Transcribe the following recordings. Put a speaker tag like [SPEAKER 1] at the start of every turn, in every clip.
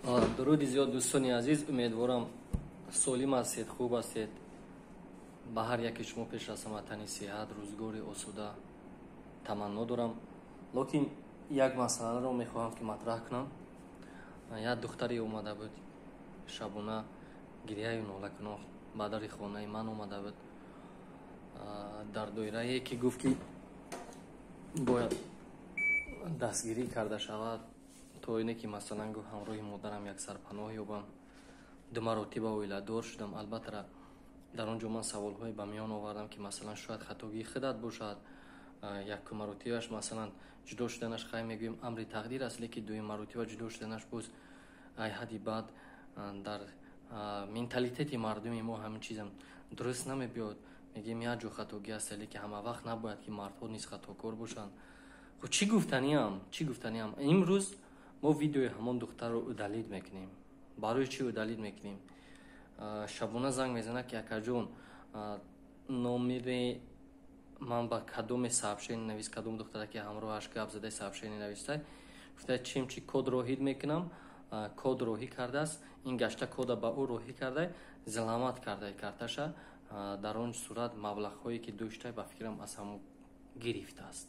[SPEAKER 1] Дуруди зиёд, дӯстони азиз, умедворам солим ҳастед, хуб ҳастед. Ба ҳар яке шумо пеш аз ҳама тани сиҳат, рӯзгори осуда таманно дорам. Лекин як масъаларо мехоҳам ки матраҳ кунам. Як духтаре омада буд, шабона гирияю нолакунон ба дари хонаи ман омада буд, дар доирае ки гуфт ки бояд дастгирӣ карда шавад, то ине ки масалан гуфт ҳамроҳи модарам як сарпаноҳ ёбам. Ду маротиба оиладор шудам. Албатта дар он ҷо ман саволҳое ба миён овардам ки масалан шояд хатогии худат бошад. Якум маротибаш масалан ҷудо шуданаш хай мегӯем амри тақдир аст, лекин дуюм маротиба ҷудо шуданаш боз ай ҳадди баъд дар менталитети мардуми мо ҳамин чизам дуруст намебиёд. Мегӯем як ҷо хатогӣ аст, лекин ҳама вақт набояд ки мардҳо низ хатокор бошанд. Хуб, чӣ гуфтаниам? Чӣ гуфтаниам? Имрӯз мо видеои ҳамон духтарро удалид мекунем. Барои чӣ удалид мекунем? Шабона занг мезанад ки акаҷон, номери ман ба кадоме сообщение навис, кадом духтара ки ҳамроҳаш гап зада сообщение нависта, гуфта чим чи код роҳид мекунам, код роҳӣ кардааст, ин гашта кода ба ӯ роҳӣ карда, зиламат карда карташа, дар он сурат маблағҳое ки дошта ба фикрам аз ҳамон гирифтааст.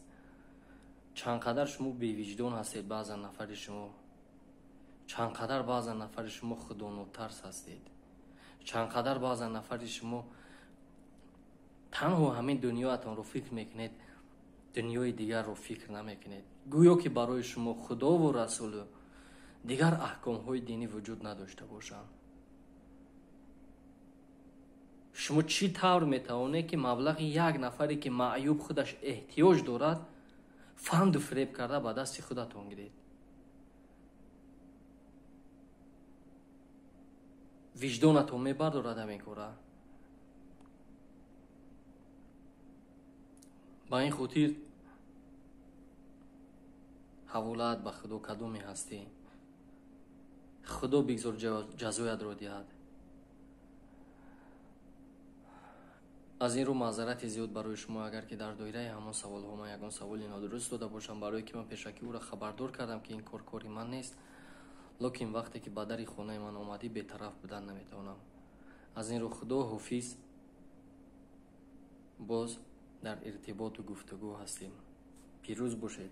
[SPEAKER 1] Чанд қадар шумо бевиҷдон ҳастед баъзан нафари шумо, чанд қадар баъзан нафари шумо худонотарс ҳастед, чанд қадар баъзан нафари шумо танҳо ҳамин дунёатонро фикр мекунед, дунёи дигарро фикр намекунед. Гӯё ки барои шумо худову расулу дигар аҳкомҳои динӣ вуҷуд надошта бошанд. Шумо чӣ тавр метавонед ки маблағи як нафаре ки маъюб худаш эҳтиёҷ дорад фанду фиреб карда ба дасти худатон гиред? Виҷдонатон мебардорад ҳамин кора? Ба ин хотир ҳаволаат ба худо кадоме ҳастӣ, худо бигзор ҷазоятро диҳад. Аз ин рӯ маъзарати зиёд барои шумо, агар ки дар доираи ҳамон саволҳо ман ягон саволи нодуруст дода бошам, барое ки ман пешакӣ ӯро хабардор кардам ки ин кор кори ман нест, лекин вақте ки ба дари хонаи ман омадӣ бетараф будан наметавонам. Аз ин рӯ худо ҳофиз, боз дар иртиботу гуфтугӯ ҳастем. Пирӯз бошед.